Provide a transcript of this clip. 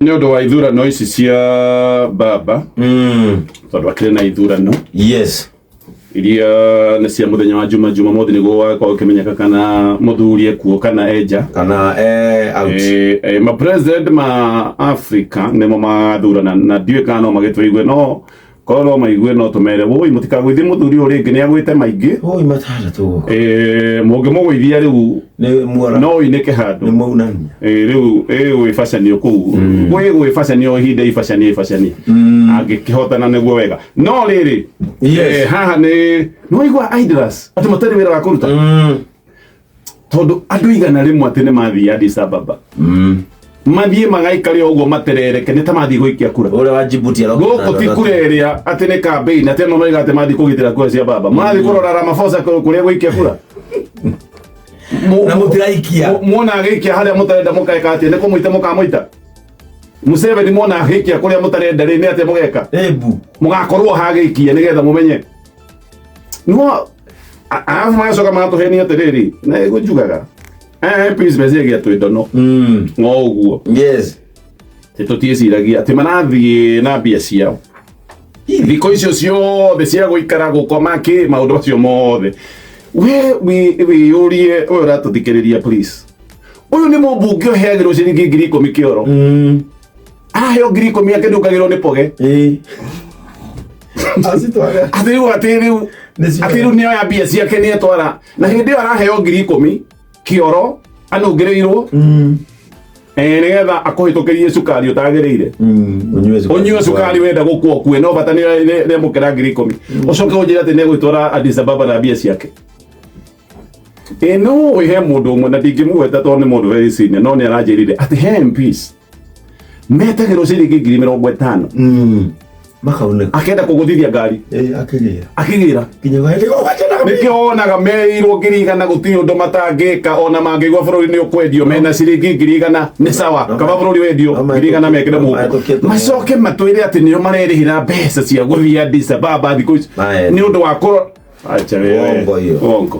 Nĩ ũndũ wa ithurano ici cia baba, tondũ akĩrĩ na ithurano iria nĩ cia mũthenya wa juma Jumamothi, nĩguo wakorwo ũkĩmenyeka kana mũthuri ekuo kana enja. Kana out. Ma president ma Africa nĩmo magathurana, na ndiũĩ kana no magĩtũigue, no korwo no maigue no tũmere woi mũtikagũithie mũthuri ũyũ rĩngĩ, nĩ agwĩte maingĩ. Oi matandatũ gũkũ. Mũngĩmũgũithia rĩu nĩ muora no ũinĩke handũ. Nĩ mwaunania. Rĩu ĩgwĩbacanio kũu, gwĩgwĩbacanio ihinda ibacania ibacania angĩkĩhotana nĩguo wega, no rĩrĩ haha nĩ nĩwaigua idlers atĩ matarĩ wĩra wa kũruta, tondũ andũ 100 atĩ nĩ mathiĩ Addis Ababa, mathiĩ magaikare o ũguo materereke nĩ ta mathiĩ gũikia kura. Ũrĩa wa Djibouti arokire gũkũ ti kura ĩrĩa atĩ nĩ campaign, atĩ ano moiga atĩ mathiĩ kũgitĩra kura cia baba, mathiĩ kũrora Ramaphosa kũrĩa gũikia kura. Na mũtiraikia. Muona agĩikia harĩa mũtarenda mũkaeka atĩa? Nĩ kũmũita mũkamũita? Museveni muona agĩikia kũrĩa mũtarenda rĩ, nĩ atĩa mũgeka? Ebu. Mũgakorwo hagĩikia nĩgetha mũmenye no arabu magacoka magatũhenia atĩrĩrĩ, na njugaga MPs meciagia twĩ ndono o ũguo. Atĩ tũtiĩciragia atĩ marathiĩ na mbia ciao thikũ icio ciothe cia gũikara, gũkoma, kĩ maũndũ macio mothe. We wĩyũrie, ũyũ ũratũthikĩrĩria, please, ũyũ nĩ mũmbunge ũheagĩrwo ciringi 10,000 kĩoro. Araheo 10,000 akĩnungagĩrwo nĩ poge. Acitwara. Atĩ rĩu Nĩcio. atĩ rĩu nĩoya mbia ciake nĩetwara, na hĩndĩ ĩyo araheo 10,000 kĩoro anungĩrĩirwo nĩgetha akũhĩtũkĩrie cukari ũtagĩrĩire. Ũnyue cukari. Ũnyue cukari wenda gũkua ũkue, no bata nĩ nĩamũkĩra 10,000. Ũcoke ũnjĩre atĩ nĩegwĩtwara Addis Ababa na mbia ciake. Ĩ no he mũndũ ũmwe, na ndingĩmũgweta tondũ nĩ mũndũ very senior, no nĩ aranjĩrire atĩ he MPs metagĩrwo ciringi 50,000. Makaunĩka. Akenda kũgũthithia ngari. Akĩgĩra. Akĩgĩra. Nginya gwathĩ nĩkĩo wonaga meirwo 100,000 gũtirĩ ũndũ matangĩka, ona mangĩigua bũrũri nĩ ũkwendio mena ciringi 100,000 nĩ sawa, kaba bũrũri wendio 100,000 mekĩre mũhuko. Mahĩtũkie tũmwe. Macoke matwĩre atĩ nĩo marerĩhĩra mbeca cia gũthiĩ Addis Ababa thikũ ici Maĩ. nĩ ũndũ wa kũro. Acha wewe. Uongo hiyo. Uongo.